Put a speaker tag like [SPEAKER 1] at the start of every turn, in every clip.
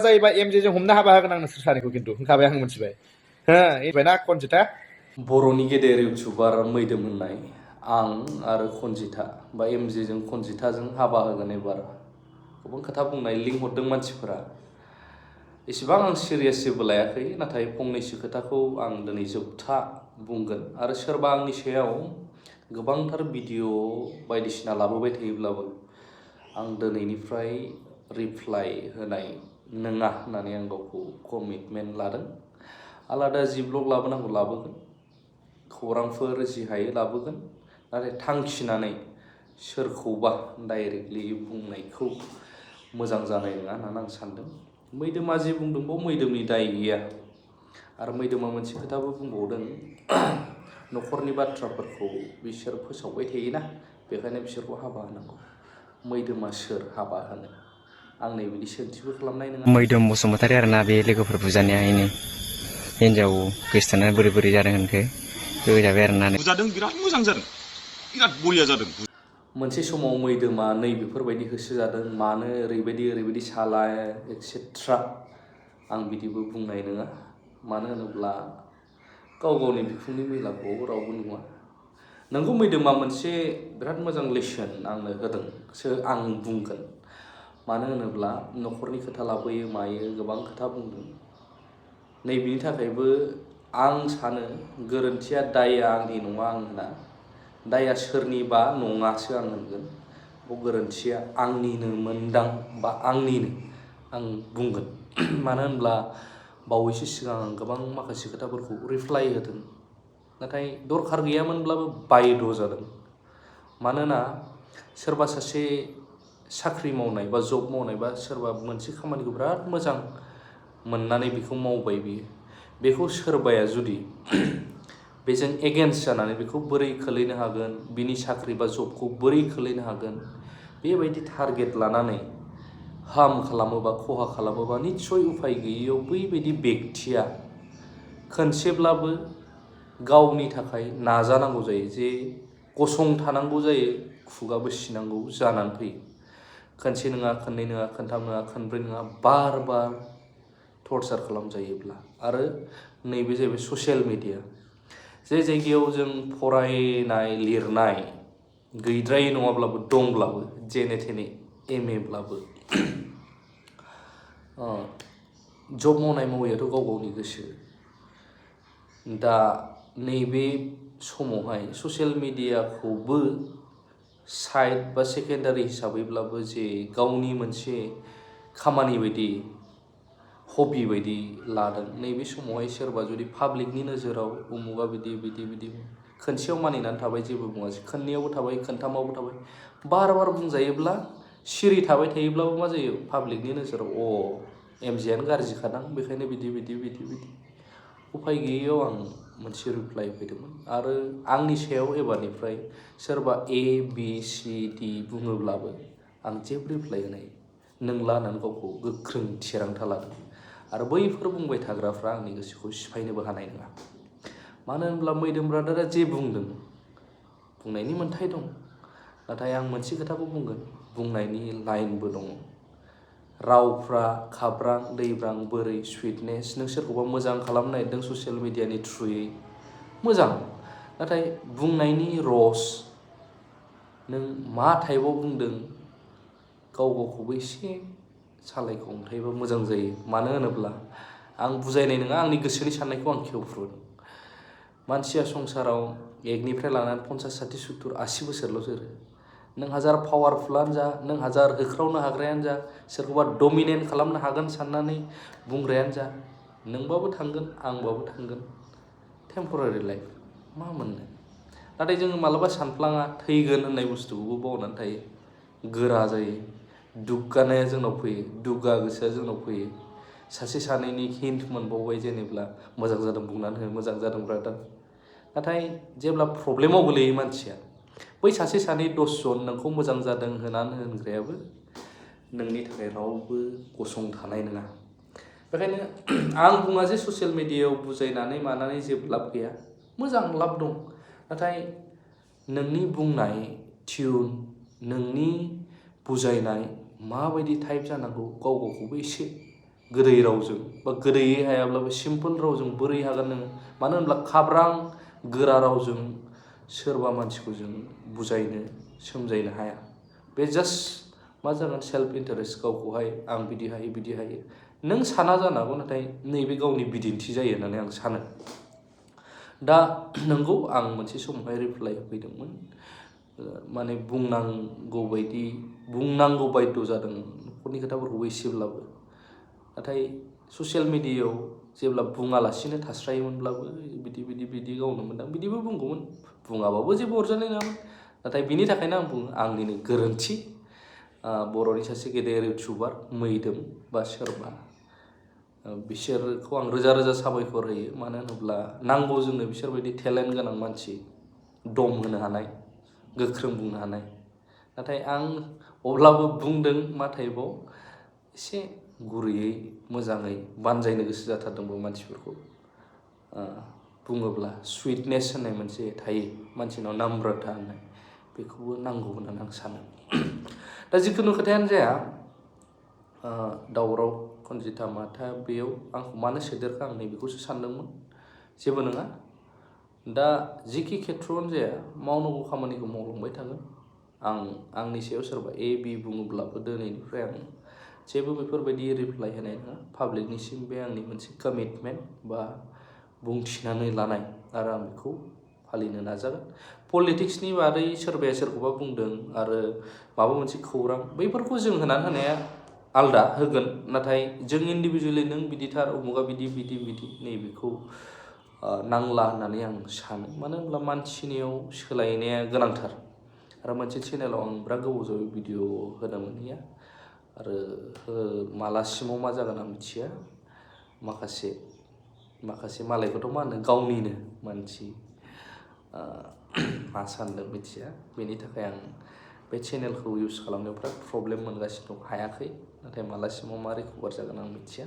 [SPEAKER 1] जायोबा एमजेजों हमनो हाबा होगोन आं नोंसोर सानैखौ खिन्थु होनखाबाय आं मोनथिबाय हो एबायना कनजिता
[SPEAKER 2] बर'नि गेदेर इउटुबार मैदोम होननाय आं आरो कनजिता बा एमजेजों कनजिताजों हाबा होगोन एबार गोबां खोथा बुंनाय लिंक हरदों मानसिफोरा एसेबां आं सिरियास जेबो लायाखै नाथाय फंनैसो खोथाखौ आं दिनै जोबथा बुंगोन आरो सोरबा आंनि सायाव गोबांथार भिडिअ बायदिसिना लाबोबाय थायोब्लाबो आं दिनैनिफ्राय रिप्लाइ होनाय नङा होननानै आं गावखौ कमिटमेन्ट लादों आलादा जि ब्लग लाबोनांगौ लाबोगोन खौरांफोर जि हायो लाबोगोन नाथाय थांखिनानै सोरखौबा डाइरेक्टलि बुंनायखौ मोजां जानाय नङा होननानै आं सानदों मैदोमा जि बुंदों बाव मैदोमनि दाय गैया आरो मैदोमा मोनसे खोथाबो बुंबावदों न'खरनि बाथ्राफोरखौ बिसोर फोसावबाय थायोना बेखायनो बिसोरखौ हाबा होनांगौ मैदोमा सोर हाबा होनो आं नै बिदि सोंथिबो खालामनाय नङा
[SPEAKER 3] मैदोम बसुमतारी आरोना बे लोगोफोर बुजानाया इनि हिन्जाव गोसथोनानै बोरै बोरै जादों होनखो होजाबाय आरोना
[SPEAKER 4] बुजादों बिराद मोजां जादों बिराद बरिया जादों
[SPEAKER 2] मोनसे समाव मैदोमा नै बेफोरबायदि होसोजादों मानो ओरैबायदि सालाय एक्सेट्रा आं बिदिबो बुंनाय नङा मानो होनोब्ला गाव गावनि बिखुंनि मैलाखौ रावबो नुवा नोंगौ मैदोमा मोनसे बिराद मोजां लेसन आंनो होदों सो आं बुंगोन मानो होनोब्ला न'खरनि खोथा लाबोयो मायो गोबां खोथा बुंदों नैबेनि थाखायबो आं सानो गोरोन्थिया दायआ आंनि नङा आं होना दायआ सोरनिबा नङासो आं होनगोन गोरोन्थिया आंनिनो मोनदां बा आंनिनो आं बुंगोन मानो होनब्ला बावैसो सिगां आं गोबां माखासे खोथाफोरखौ रिप्लाइ होदों नाथाय दरखार गैयामोनब्लाबो बायद' जादों मानोना सोरबा सासे साख्रि मावनाय बा जब मावनाय बा सोरबा मोनसे खामानिखौ बिराद मोजां मोननानै बेखौ मावबाय बेखौ सोरबाया जुदि बेजों एगेन्स्ट जानानै बेखौ बोरै खोलैनो हागोन बिनि साख्रि बा जबखौ बोरै खोलैनो हागोन बेबायदि टारगेट लानानै हार्म खालामोबा खहा खालामोबा निस्सय उफाय गैयैयाव बैबायदि बेक्तिया खनसेब्लाबो गावनि थाखाय नाजानांगौ जायो जे गसंथानांगौ जायो खुगाबो सिनांगौ जानानै फैयो खनसे नङा खननै नङा खनथाम नङा खनब्रै नङा बार बार टर्चार खालामजायोब्ला आरो नैबे जाहैबाय ससियेल मिडिया जे जायगायाव जों फरायनाय लिरनाय गैद्रायै नङाब्लाबो दंब्लाबो जेने थेने एमएब्लाबो जब मावनाय मावैयाथ' गाव गावनि गोसो दा नैबे समावहाय ससियेल मिडियाखौबो साइड बा सेकेन्डारि हिसाबैब्लाबो जे गावनि मोनसे खामानि बायदि हबि बायदि लादों नैबे समावहाय सोरबा जुदि पाब्लिकनि नोजोराव उमुगा बिदि खनसेयाव मानिनानै थाबाय जेबो बुङासै खननैयावबो थाबाय खनथामावबो थाबाय बार बार बुंजायोब्ला सिरि थाबाय थायोब्लाबो मा जायो पाब्लिकनि नोजोराव एमजेआनो गाज्रिखादां बेखायनो बिदि उफाय गैयैयाव आं मोनसे रिप्लाइ फैदोंमोन आरो आंनि सायाव एबारनिफ्राय सोरबा ABCD बुङोब्लाबो आं जेबो रिप्लाइ होनाय नंला होननानै गावखौ गोख्रों थिरांथा लादों आरो बैफोर बुंबाय थाग्राफ्रा आंनि गोसोखौ सिफायनोबो हानाय नङा मानो होनब्ला मैदोम ब्रादारा जे बुंदों बुंनायनि मोन्थाय दं नाथाय आं मोनसे खोथाखौ बुंगोन बुंनायनि लाइनबो दङ रावफ्रा खाब्रां दैब्रां बोरै सुइटनेस नों सोरखौबा मोजां खालामनो नागिरदों ससियेल मिडियानि थ्रुयै मोजां नाथाय बुंनायनि रस नों मा टाइपआव बुंदों गावखौबो एसे सालायखौ हमथायोबा मोजां जायो मानो होनोब्ला आं बुजायनाय नङा आंनि गोसोनि साननायखौ आं खेवफ्रुदों मानसिया संसाराव 1निफ्राय लानानै 50, 60, 70, 80 बोसोरल' जोरो नों हाजार पावारफुलानो जा नों हाजार होख्रावनो हाग्रायानो जा सोरखौबा डमिनेट खालामनो हागोन साननानै बुंग्रायानो जा नोंबाबो थांगोन आंबाबो थांगोन टेम्परारि लाइफ मा मोननो नाथाय जोङो मालाबा सानफ्लाङा थैगोन होननाय बुस्थुखौबो बावनानै थायो गोरा जायो दुग्गानाया जोंनाव फैयो दुगा गोसोआ जोंनाव फैयो सासे सानैनि हिन्ट मोनबावबाय जेनेब्ला मोजां जादों बुंनानै हो मोजां जादों ब्रादार नाथाय जेब्ला प्रब्लेमाव गोलैयो मानसिया बै सासे सानै 10 जन नोंखौ मोजां जादों होनग्रायाबो नोंनि थाखाय रावबो गसंथानाय नङा बेखायनो आं बुङा जे ससियेल मिडियायाव बुजायनानै मानानै जेबो लाब गैया मोजां लाब दं नाथाय नोंनि बुंनाय टिउन नोंनि बुजायनाय माबायदि टाइप जानांगौ गावखौबो एसे गोदै रावजों बा गोदैयै हायाब्लाबो सिम्पोल रावजों बोरै हागोन नोङो मानो होनब्ला खाब्रां गोरा रावजों सोरबा मानसिखौ जों बुजायनो सोमजायनो हाया बे जास्ट मा जागोन सेल्फ इन्टारेस्ट गावखौहाय आं बिदि हायो बिदि हायो नों साना जानो हागौ नाथाय नैबे गावनि बिदिन्थि जायो होननानै आं सानो दा नंगौ आं मोनसे समावहाय रिप्लाइ होफैदोंमोन माने बुंनांगौ बायद' जादों न'खरनि खोथाफोरखौबो एसेब्लाबो नाथाय ससियेल मिडियायाव जेब्ला बुङालासिनो थास्रायोमोनब्लाबो बिदि गावनो मोनदां बिदिबो बुंगौमोन बुङाबाबो जेबो अरजानाय नङामोन नाथाय बिनि थाखायनो आं बुङो आंनिनो गोरोन्थि बर'नि सासे गेदेर इउटुबार मैदोम बा सोरबा बिसोरखौ आं रोजा रोजा साबायखर होयो मानो होनोब्ला नांगौ जोंनो बिसोरबायदि टेलेन्ट गोनां मानसि दम होनो हानाय गोख्रों बुंनो हानाय नाथाय आं अब्लाबो बुंदों मा टाइपआव एसे गुरैयै मोजाङै बानजायनो गोसो जाथारदोंबो मानसिफोरखौ बुङोब्ला सुइटनेस होननाय मोनसे थायो मानसिनाव नाम्रता होननाय बेखौबो नांगौ होननानै आं सानो दा जिखुनु खोथायानो जाया दावराव खनजिथा माथा बेयाव आंखौ मानो सोदेरखो आं नैबेखौसो सानदोंमोन जेबो नङा दा जिखि खेथ्रआवनो जाया मावनांगौ खामानिखौ मावलांबाय थागोन आंनि सायाव सोरबा बि बुङोब्लाबो दिनैनिफ्राय आं जेबो बेफोरबायदि रिप्लाइ होनाय नङा पाब्लिकनिसिम बे आंनि मोनसे कमिटमेन्ट बा बुंथिनानै लानाय आरो आं बेखौ फालिनो नाजागोन पलिटिक्सनि बादै सोरबाया सोरखौबा बुंदों आरो माबा मोनसे खौरां बैफोरखौ जों होनानै होनाया आलदा होगोन नाथाय जों इन्डिभिजुवेलि नों बिदिथार उमुगा बिदि नैबेखौ नांला होननानै आं सानो मानो होनब्ला मानसिनियाव सोलायनाया गोनांथार आरो मोनसे चेनेलाव आं बिराद गोबाव जाबाय भिडिअ होनो मोनहैया आरो मालासिमाव मा जागोन आं मिथिया माखासे मालायखौथ' मा होनो गावनिनो मानसि मा सानदों मिथिया बेनि थाखाय आं बे चेनेलखौ इउज खालामनायाव बिराद प्रब्लेम मोनगासिनो दं हायाखै नाथाय मालासिमाव मा रिकभार जागोन आं मिथिया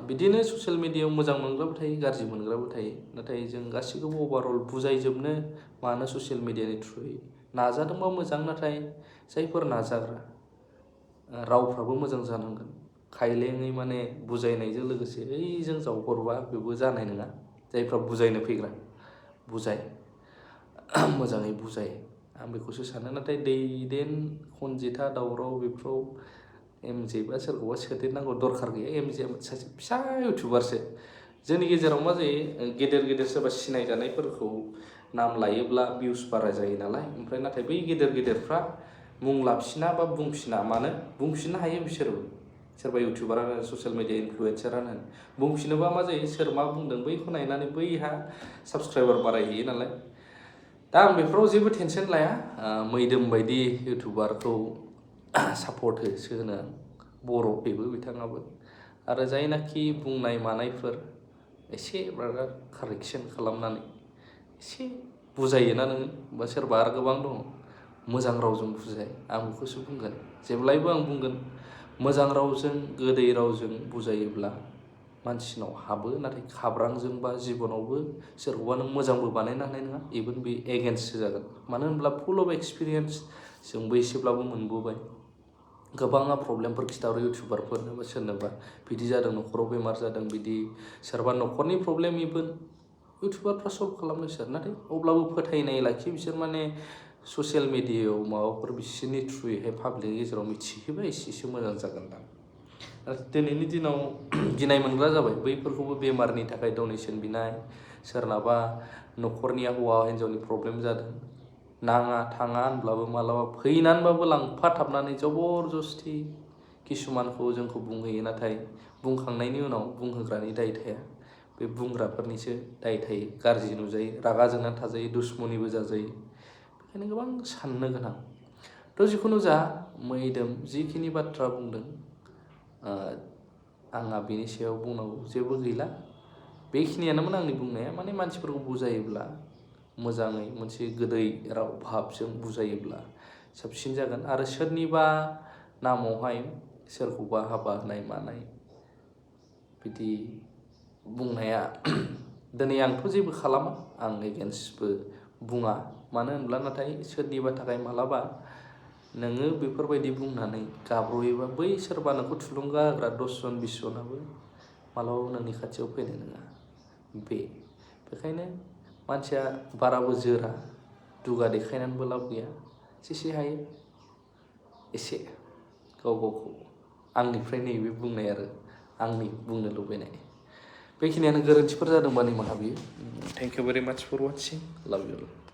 [SPEAKER 2] बिदिनो ससियेल मिडियायाव मोजां मोनग्राबो थायो गाज्रि मोनग्राबो थायो नाथाय जों गासैखौबो अभारअल बुजायजोबनो मानो ससियेल मिडियानि थ्रुयै नाजादोंबा मोजां नाथाय जायफोर नाजाग्रा रावफ्राबो मोजां जानांगोन खायलेङै माने बुजायनायजों लोगोसे जों जावहरबा बेबो जानाय नङा जायफ्रा बुजायनो फैग्रा बुजाय मोजाङै बुजाय आं बेखौसो सानो नाथाय दैदेन खनजिथा दावराव बेफोराव एमजे बा सोरखौबा सोदेरनांगौ दरखार गैया एमजे सासे फिसा इउटुबारसो जोंनि गेजेराव मा जायो गेदेर सोरबा सिनायजानायफोरखौ नाम लायोब्ला भिउस बारा जायो नालाय ओमफ्राय नाथाय बै गेदेरफ्रा मुं लाफिना बा बुंफिना मानो बुंफिननो हायो बिसोरबो सोरबा इउटुबारानो ससियेल मिडिया इनफ्लुयेन्सारानो बुंफिनोबा मा जायो सोर मा बुंदों बैखौ नायनानै बैहा साबसक्राइबार बारायहैयो नालाय दा आं बेफोराव जेबो टेनसन लाया मैदोम बायदि इउटुबारखौ सापर्ट होनो बर' बेबो बिथाङाबो आरो जायनाखि बुंनाय मानायफोर एसे कारेक्सन खालामनानै एसे बुजायोना नोङो बा सोरबा आरो गोबां दङ मोजां रावजों बुजाय आं बेखौसो बुंगोन जेब्लायबो आं बुंगोन मोजां रावजों गोदै रावजों बुजायोब्ला मानसिनाव हाबो नाथाय खाब्रांजों बा जिबनावबो सोरखौबा नों मोजांबो बानायनो हानाय नङा इभेन बे एगेन्स्टसो जागोन मानो होनब्ला फुल अफ एक्सपिरियेन्स जोंबो एसेब्लाबो मोनबोबाय गोबाङा प्रब्लेमफोर खिथाहरो इउटुबारफोरनो बा सोरनोबा बिदि जादों न'खराव बेमार जादों बिदि सोरबा न'खरनि प्रब्लेम इभेन इउटुबारफ्रा सल्भ खालामनो सोर नाथाय अब्लाबो फोथायनाय लाखियो बिसोर माने ससियेल मिडियायाव माबाफोर बिसोरनि थ्रुयैहाय पाब्लिकनि गेजेराव मिथिहोबा एसेसो मोजां जागोनदां दिनैनि दिनाव गिनाय मोनग्रा जाबाय बैफोरखौबो बेमारनि थाखाय डनेसन बिनाय सोरनाबा न'खरनिया हौवा हिन्जावनि प्रब्लेम जादों नाङा थाङा होनब्लाबो मालाबा फैनानैबाबो लांफाथाबनानै जबरदस्ति किसुमानखौ जोंखौ बुंहोयो नाथाय बुंखांनायनि उनाव बुंहोग्रानि दाय थाया बे बुंग्राफोरनिसो दाय थायो गाज्रि नुजायो रागा जोंनानै थाजायो दुश्मनिबो जाजायो बेखायनो गोबां साननो गोनां थ' जिखुनु जा मैदोम जिखिनि बाथ्रा बुंदों आंहा बेनि सायाव बुंनांगौ जेबो गैला बेखिनियानोमोन आंनि बुंनाया माने मानसिफोरखौ बुजायोब्ला मोजाङै मोनसे गोदै राव भाबजों बुजायोब्ला साबसिन जागोन आरो सोरनिबा नामावहाय सोरखौबा हाबा होनाय मानाय बिदि बुंनाया दिनै आंथ' जेबो खालामा आं एगेन्स्टबो बुङा मानो होनब्ला नाथाय सोरनिबा थाखाय मालाबा नोङो बेफोरबायदि बुंनानै गाब्र'योबा बै सोरबा नोंखौ थुलुंगा होग्रा 10 जन 20 जनाबो मालाबाबो नोंनि खाथियाव फैनाय नङा। बेखायनो मानसिया बाराबो जोरा, दुगा देखायनानैबो लाब गैया। जेसे हायो एसे गावखौ आंनिफ्राय नैबे बुंनाय आरो आंनि बुंनो लुबैनाय बेखिनियानो। गोरोन्थिफोर जादोंबा निमाहा बियो। थेंक इउ भेरि माच फर वाचिं, लाभ इउ अल।